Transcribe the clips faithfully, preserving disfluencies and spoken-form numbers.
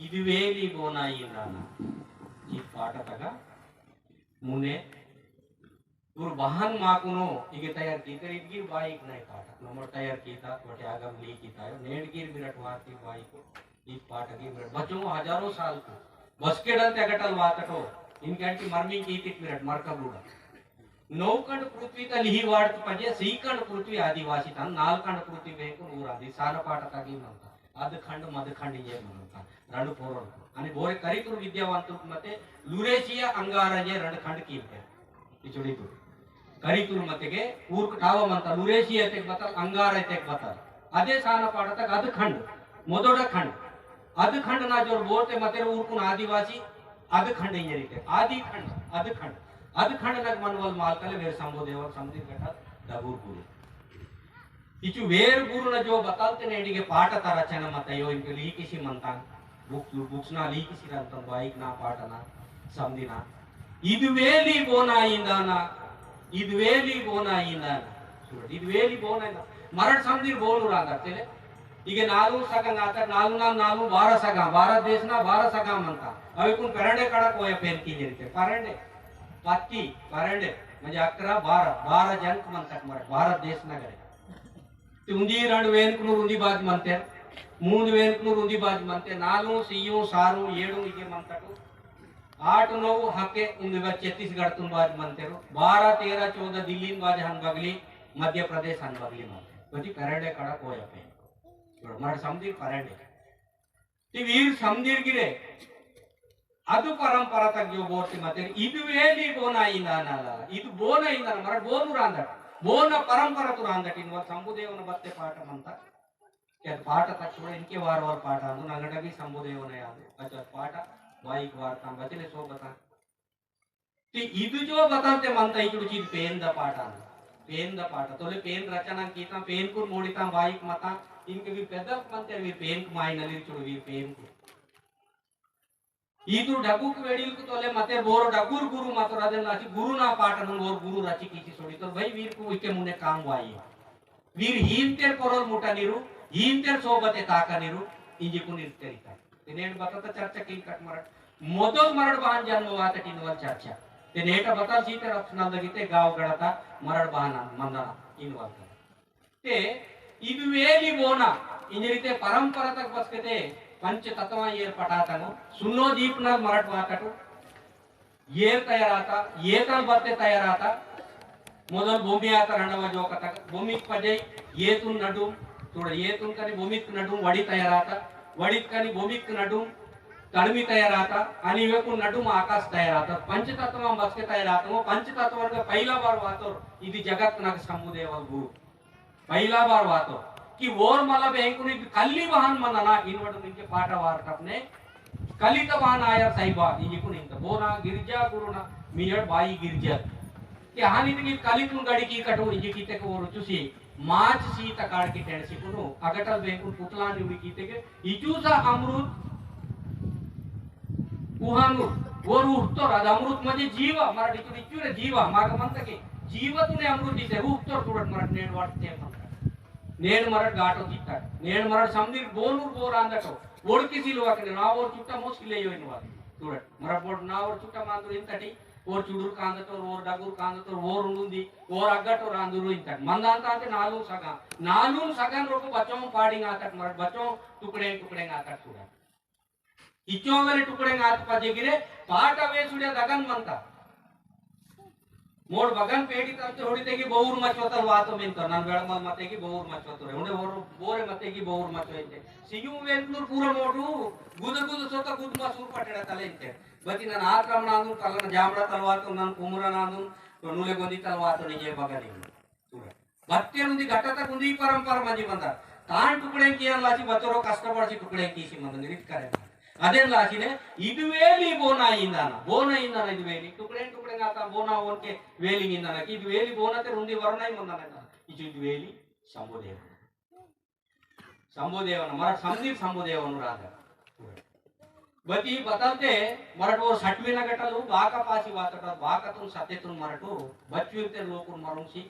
इदवेली बोना इंदाना। ई पाटा तगा मुने उर बहान माकुनो इगे तैयार कीतेर इदगीर बाईक नाई पाटा। नमर तैयार कीता, वटे आगम ली कीता, नेडगीर मिरट वाती बाईक, ई पाटा गी मिरट। बचो हजारों साल को, बसकेडल ते अगटल वातटो, इनके अंटी मरमी कीतिक मिरट मरकबुड़ा। नौ खंड पृथ्वी तल ही वाड़त पजे, सी खंड पृथ्वी आदिवासी तन, नाल खंड पृथ्वी बेंकुन ऊरादी, सारा पाटा तगी मनता। अध खंड मध खंड ये मनता। रंड पोरोल। अनि बोरे करितुर विद्यावंतुर मते लुरेशिया अंगारा ये रंड खंड कीमते। इचुड़ी तू। करितुर मते के ऊर कटावा मनता, लुरेशिया तेक बतल, अंगारा तेक बतल। अदे साना पाटा तगा अध खंड, मोदोड़ा खंड। अध खंड ना जोर बोलते मते ऊरकुन आदिवासी, अध खंड इंजरीते। आदि खंड, अध खंड। अध खंड नग मनवल मालकले वेर संबुदेवल समदिर गटा डगुर गुरु। इचु वेर गुरुन जो बतलते नेडिगे पाटा ता रचना मत्ता यो इनके लीकिसी मनता। बुक, बुक्स ना लीकिसी रंतन बाईक ना पाटा ना समदिना। इदवेली बोना इंदाना, इदवेली बोना इंदाना। सूड़ाट, इदवेली बोना इंदाना। मरट समदिर बोलु रांदा तेले। इगे नालु सगा आतर, नालु ना नालु बारा सगा, भारत देश ना बारा सगा मनता। अवेकुन पेरंडे कड़ा कोया पेन की जरिते। पेरंडे, पत्ती, पेरंडे, म्हणजे अकरा, बारा, बारा जनक मनता मरट, भारत देश नगरे। ते उंदी रंड वेनकनूर उंदी बाज मनते, मूंद वेनकनूर उंदी बाज मनते, नालू, सियू, सारू, येड़ू इगे मनतटू। आठ, नौ हके उंदी बाज छत्तीसगढ़ तुन बाज मनते रो। बारह, तेरह, चौदह दिल्ली बाज हन बगली, मध्य प्रदेश हन बगली मनते। बची पेरंडे कड़ा कोया पे। मरट समदिर पेरंडे। ती वीर समदिर गिरे। अदु परंपरा तक जो बोर्ति मतेर इदु वेली बोना इंदाना ला, इदु बोना इंदाना, मरट बोनु रांदट, बोना परंपरा तु रांदट इनवल संबुदेवन बत्ते पाठ मंता। क्या पाठ तक छोड़े इनके वार वार पाठ आंदु, नगड़ा भी संबुदेवन आंदु। अच्छा पाठ, वाइक वार तां बचले सो बता। ती इदु जो बताते मनता इचुड़ चीज पेन द पाटा। पेन द पाटा। तोले पेन रचना कीता, पेन कुर मोड़िता, बाइक मता, इनके भी पेदल मनते भी पेन कु माई नली चुड़ भी पेन कु। इदु डगुक वेड़िल कु तोले मते बोरो डगुर गुरु मतोर अदेन लासी गुरु ना पाटा नु बोर गुरु रची कीसी सोड़ी तोर भाई वीर कु इके मुने काम वाई। वीर हीनतेर पोरोल मुटानिरु, हीनतेर सोबते ताकानिरु, इंजिकुन इर्तेरिता। ते नेंड बतता चर्चा किन कट मरट। मोदल मरट बहान जन्म वाता किन वाल चर्चा। ते नेटा बतल सीते रत्नल दगिते गाव गड़ता मरट बहान मंदना इन वाल का। ते इदु वेली बोना, इंजरिते परंपरा तक बसकते पंच तत्व येर पटातनो, सुन्नो दीपनल मरट वातटो, येर तयार आता, येतल बत्ते तयार आता। मोदल बोमी आता रंडवा जोकतक, बोमी पजई, येतुन नडुम, थोड़ा येतुन कनी बोमी नडुम वड़ी तयार आता, वड़ी कनी बोमी नडुम तड़मी तयार आता, अनि वेकुन नडुम आकाश तयार आता। पंचतत्व बसके तयार आता, वो पंचतत्व का पहिला बार वातोर, इदि जगत नग संबुदेवल गुरु। पहिला बार वातो कि ओर मला बेंकुनी कल्ली बहान मनना इनवट इनके पाटा वार तपने कलित बहान आयर साहिबा इंजिकुन इंत बोना गिरजा गुरुना मियड़ बाई गिरजा। कि हानि तक कलितुन गड़ी की कटो इंजि कीतेके ओर चुसी माच सी तकाड़ की टेंड सिकुनु अगटल बेंकुन पुतला निवी कीतेके इचूसा अमृत उहानु, वो रूह तोर, अद अमृत म्हणजे जीवा, मरट इचुर इचुरे जीवा, माग मंतके, जीवतुने अमृत इसे रूह तोर तुरट मरट नेंड वाट ते मंता। नेंड मरट गाटो चित्ता, नेंड मरट समदिर बोनुर बोर आंदटो, बोड़ किसी लोग के ना ओर चुट्टा मोस किले यो इनवाल, तुरट, मरट बोड़ ना ओर चुट्टा मांदुर इंतटी, ओर चुडुर कांदटो, ओर डगुर कांदटो, ओर उंडुंदी, ओर अग्गटो रांदुर इंतट, मंदांता ते नालू सगा, नालू सगा रोको बच्चों पाड़ी आतट मरट, बच्चों टुकड़े टुकड़े आतट तुरट। इचो वेले टुकड़े आत पजे गिरे, पाटा वेसुड़े दगन मंता। मोड़ बगन पेड़ी तलते होड़ी तेगी बौर मचोतल वातो मिंतो, नन वेड़मल मतेगी बौर मचोतो रे। उंडे बोर, बोरे मतेगी बौर मचो इंते। सियुम वेलकुनुर पूरा मोटू, गुद गुद सोता गुद मसूर पटेड़ा तले इंते। बती नन आत्रम नांदुन, पलन जामड़ा तलवातो, नन कुमुरा नांदुन, तो नूले गोंदी तलवातो निजे बगन इंते। बत्तेर उंदी गट्टतक उंदी परंपरा मंजी मंदर। तान टुकड़े कियन लासी बतरो कष्टपड़सी टुकड़े कीसी मंदन रित करे। अदेन लासी ने इदु वेली बोना इंदाना, बोना इंदाना इदु वेली। टुकड़े टुकड़े गाता बोना ओनके वेली इंदाना। कि इदु वेली बोना ते उंदी वरना ही मंदन इंदाना। इचु इदु वेली संबोधेव। संबोधेवन, मरट समदिर संबोधेवन राजा। बती बतलते मरट वो सटवी नगटलु बाका पासी वातट, बाका तुन सत्य तुन मरटु, बच्चुरते लोकुन मरुंगसी,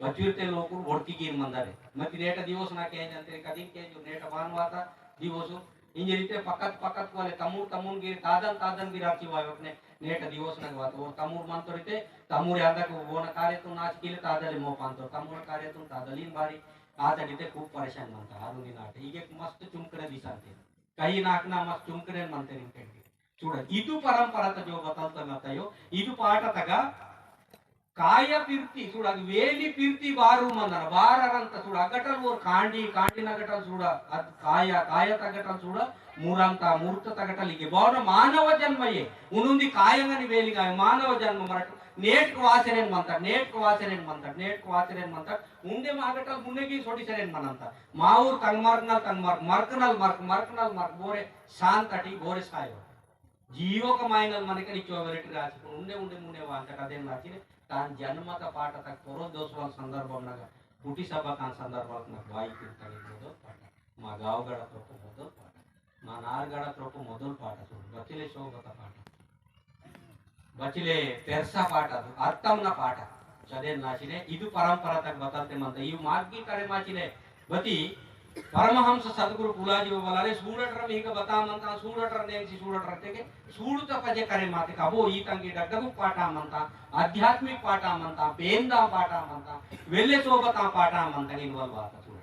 बच्चुरते लोकुन वोड़की गिर मंदरे। मती नेटा दिवस ना के जंते, कदिन के जो नेटा बान वाता दिवस, इंजीरिते पकत पकत वाले तमुर तमुन गिर तादन तादन गिर आर्ची वायोटने नेट दिवस नग वात। ओर तमुर मंतोरिते तमुर यादक बोन कार्यतुन नाच किले तादले मोपांतो, तमुर कार्यतुन तादलिन बारी। आतडिते खूब परेशान मंता हारुंदी नाटे। इगे मस्त चुमकड़े दिसांते। कही नाकना मस्त चुमकड़े मंते रिंकेंगे। सूड़ा, इदु परंपरात जो बतलता मतयो, इदु पाटा तगा काया पिर्ती सूड़ा, वेली पिर्ती बारू मंदना, बाररंत सूड़ा, अगटल ओर कांडी, कांडी नगटल सूड़ा, अद काया, काया तगटल सूड़ा, मुरंता, मुर्त तगटल इगे। बावना मानव जन्मये, उनुंदी कायंगनि वेलिंगा, मानव जन्म मरट, नेट क्वासेरेन मंतट, नेट क्वासेरेन मंतट, नेट क्वासेरेन मंतट, उंडे मागटल मुन्नेगी सोड़ी सेरेन मनंता। माउर तंग मरकनल, तंग मरक, मरकनल मरक, मरकनल मरक, बोरे शांतटी, बोरे सायो। जीवोक मायनल मनकनि चोवेरेट रासिकुन उंडे उंडे मुने वांतट अदेन रासिने तान जन्मत पाटतक पोरो दोसवाल संदर्भम नगा पुटी सभा तान संदर्भम नगा वाई किंतनि मोदल पाट। मा गाव गड़ा त्रोपु मोदल पाट। मा नार गड़ा त्रोपु मोदल पाट। सूड़ बचिले शोभत पाट। बचिले पेरसा पाट अदु अर्थमना पाट। चदेन नाचिने इदु परंपरातक बतलते मंता। इव मार्गी करे माचिने बती परमहंस सद्गुरु पुलाजी बलारे सूड़टर मीक बता मंता, सूड़टर नेंगसी सूड़टर तेके सूड़त पजे करे माते कबो ई तंगी डगडगु पाटा मंता, आध्यात्मिक पाटा मंता, पेंदा पाटा मंता, वेल्ले सोबता पाटा मंता। इनवल बात सूड़।